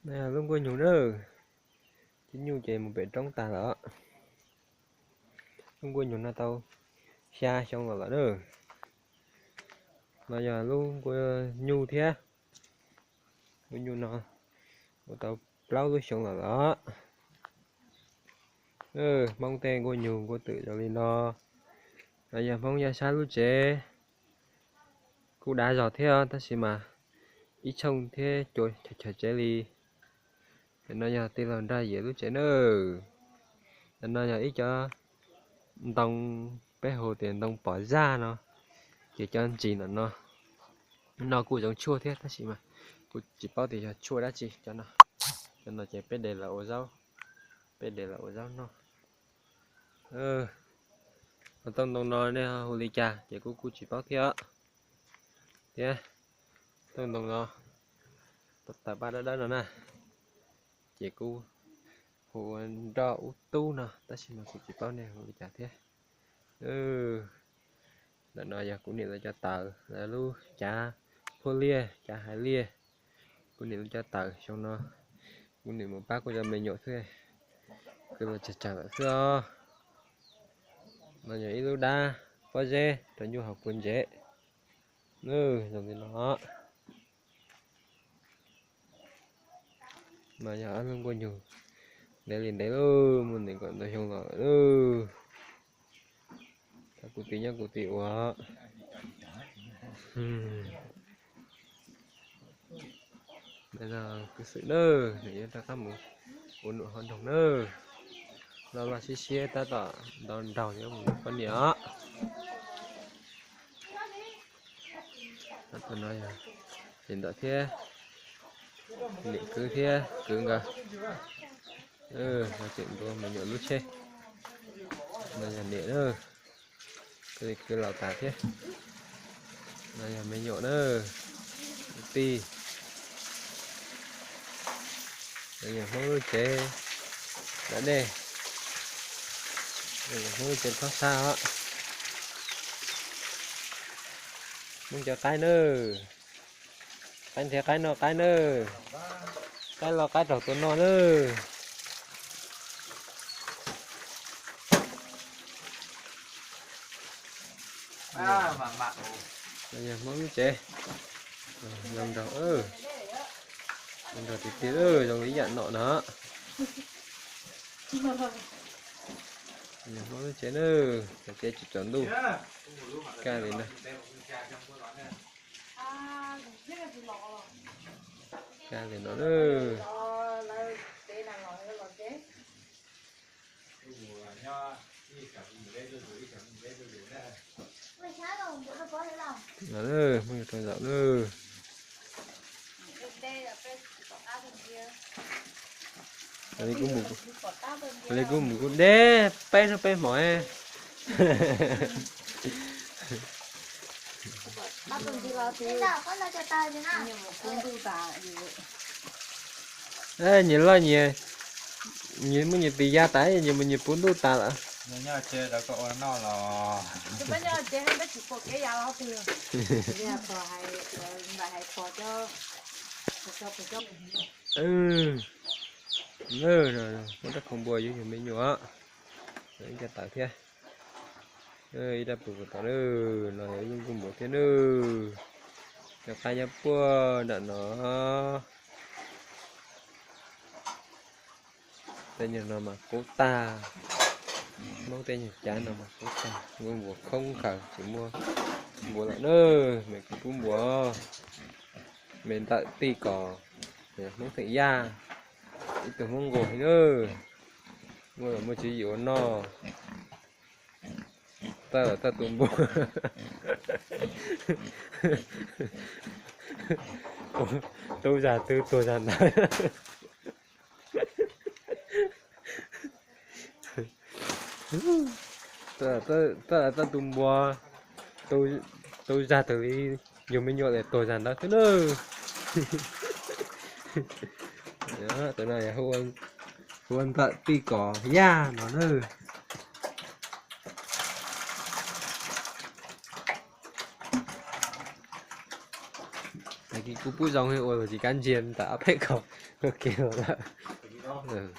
Lub nkuaj nyuj na, cov nyuj ces mus pem roob tag lawm. Lub nkuaj nyuj no tau xya xyoo los lawm na. No yog lub nkuaj nyuj thiab. Nkuaj nyuj no ua tau plaub lub xyoo los lawm. Hmoob tej nkuaj nyuj nkuaj twm zoo li no. No yog Hmoob Yaj Sab lub tsev. Kuj dav zog thiab tab sis mas ib tshooj thiab cua chaws tsev li. Tam no yog tij laug Nraj Yias lub tsev na. Tam no yog ib cov ntoo, peb hu tias ntoo pom zaj no, ces cov ntsis no, no kuj zoo tshuaj thiab tab sis mas kuv tsis paub tias yog tshuaj dab tsi cov no. Cov no ces peb de los ua zaub, peb de los ua zaub noj. Ho tooj ntoo no nej hu li cas ces kuv kuj tsis paub thiab. Thiab tooj ntoo no, tawm paj dawb dawb no na, ces kuv hu ua nroj ub tub no tab sis mas kuv tsis paub nej hu li cas thiab. Ntawm no yog kuv niam lawv cov taws, lawv lub cav phuab liaj, cav hais liaj. Kuv niam lawv cov taws xyoo no, kuv niam mus pab kuv cov me nyuam xwb, kwv los tsawg tsawg lawm xwb os. No yog ib lub dab pob zeb rau nyuj haus kua ntsev. Zoo li no. No yog ob lub nkuaj nyuj, ntev li ntev lauj, muaj nees nkaum ntau xyoo los lawm. Kuv tij nyob kuv tij ua. Kwv xwm na, nws yuav rov qab mus ua num hauv nroog na. Loj loj siab siab tab tom nto nraug yuav mus nrog poj niam os. Tus no yog tseem ntawm thiab, niam kwv thiab kwv nkawd. Tseem ntua me nyuam lub tsheb. No yog niam na, kwv laus tas thiab. No yog me nyuam na, kwv tij. No yog Hmoob lub tsev da dej, Hmoob lub tsev txhob sab os. Hmoob cov qaib na, qaib nrhiav qaib noj qaib na, qaib los qaib raug tua noj na. Yog Hmoob lub tsev, zoo nraug, zoo nraug tiag tiag, zoo li ib yam nom no. Yog Hmoob lub tsev na, cov tsev tsis tsaus ntuj, kaj li no. Kaj li no na. Muab rau zaum na. Li kuv mus kuv deb peb hnub peb hmo. Nyias loj nyias, nyias muaj nyias tis ya tas, nyias mus nyias puv ntuj tas lawm. Muab rab khau npua yuav yug me nyuam, ib co taws thiab, ib rab pus kom tau na, no yog ib lub nkuj npua thiab na. Cov qaib nyob puag nram no. Tej nyuag no mas kub tag, Hmoob tej nyuag cav no mas kub tag, nkuj npua khoob khaws tsis muaj npua lawm na, me kub pub npua, me ntawm tij kos, Hmoob theem yaj, ib tug Hmoob nquag li na, muaj los muaj tswv yim ua noj. Tawj los tawj tus npua, tub zag twg tuag zag ntawd. Tawj los tawj tus npua, tub zag twg li yug me nyuam lawm tuag zag ntawd xwb na. Tus no hu ua ntawm tij kos yaj no na. Kuv pub zoo ua tsis kab ntsia tas ab peb ko. Ok lawm.